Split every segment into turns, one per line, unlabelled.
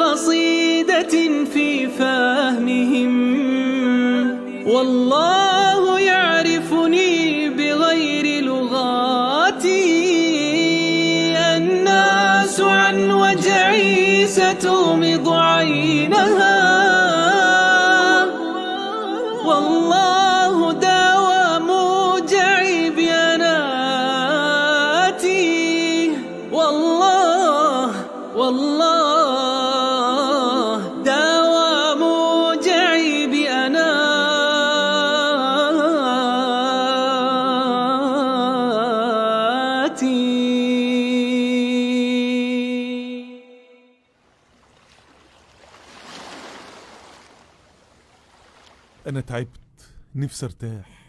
قصيدة في فهمهم. والله يعرفني بغير لغاتي، الناس عن وجعي ستغمض عينها. والله داوى موجعي بأناتي، والله والله داوى موجعي بأناتي.
أنا تعبت، نفسي ارتاح.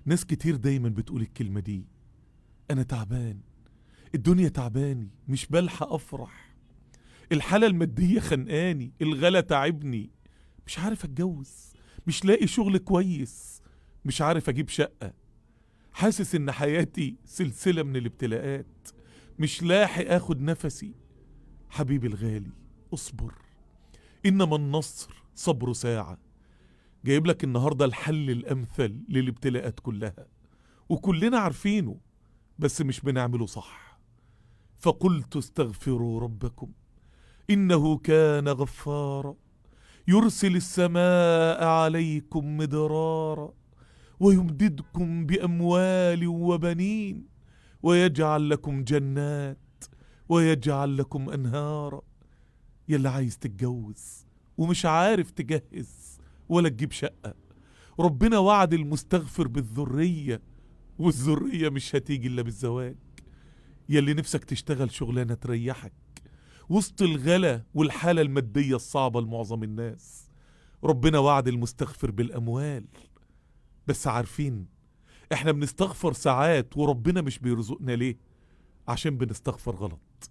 ناس كتير دايما بتقول الكلمة دي، أنا تعبان، الدنيا تعباني، مش بلحق أفرح، الحالة المادية خنقاني، الغلا تعبني، مش عارف أتجوز، مش لاقي شغل كويس، مش عارف أجيب شقة، حاسس إن حياتي سلسلة من الابتلاءات، مش لاحق أخد نفسي. حبيبي الغالي اصبر، إنما النصر صبر ساعة. جايب لك النهاردة الحل الأمثل للابتلاءات كلها، وكلنا عارفينه بس مش بنعمله صح. فقلت استغفروا ربكم إنه كان غفارا، يرسل السماء عليكم مدرارا، ويمددكم بأموال وبنين، ويجعل لكم جنات ويجعل لكم أنهارا. يلي عايز تتجوز ومش عارف تجهز ولا تجيب شقة، ربنا وعد المستغفر بالذرية، والذرية مش هتيجي إلا بالزواج. يلي نفسك تشتغل شغلانة تريحك وسط الغلا والحالة المادية الصعبة لمعظم الناس، ربنا وعد المستغفر بالأموال. بس عارفين احنا بنستغفر ساعات وربنا مش بيرزقنا ليه؟ عشان بنستغفر غلط.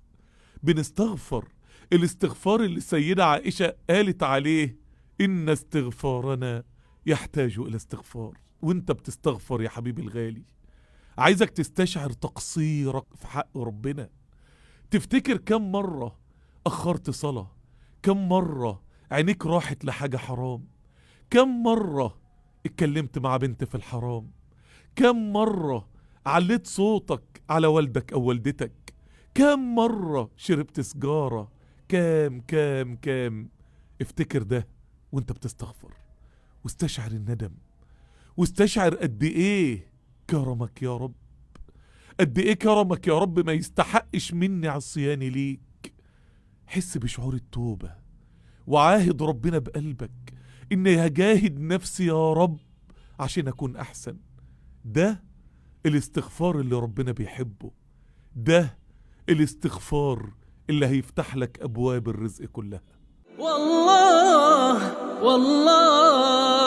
بنستغفر الاستغفار اللي السيدة عائشة قالت عليه إن استغفارنا يحتاج إلى استغفار. وانت بتستغفر يا حبيبي الغالي، عايزك تستشعر تقصيرك في حق ربنا. تفتكر كم مرة أخرت صلاة، كم مرة عينيك راحت لحاجة حرام، كم مرة اتكلمت مع بنت في الحرام، كم مرة عليت صوتك على والدك أو والدتك، كم مرة شربت سجارة، كام كام كام. افتكر ده وانت بتستغفر، واستشعر الندم، واستشعر قد ايه كرمك يا رب، قد ايه كرمك يا رب ما يستحقش مني عصياني ليك. حس بشعور التوبة، وعاهد ربنا بقلبك اني هجاهد نفسي يا رب عشان اكون احسن. ده الاستغفار اللي ربنا بيحبه، ده الاستغفار اللي هيفتح لك ابواب الرزق كلها.
والله والله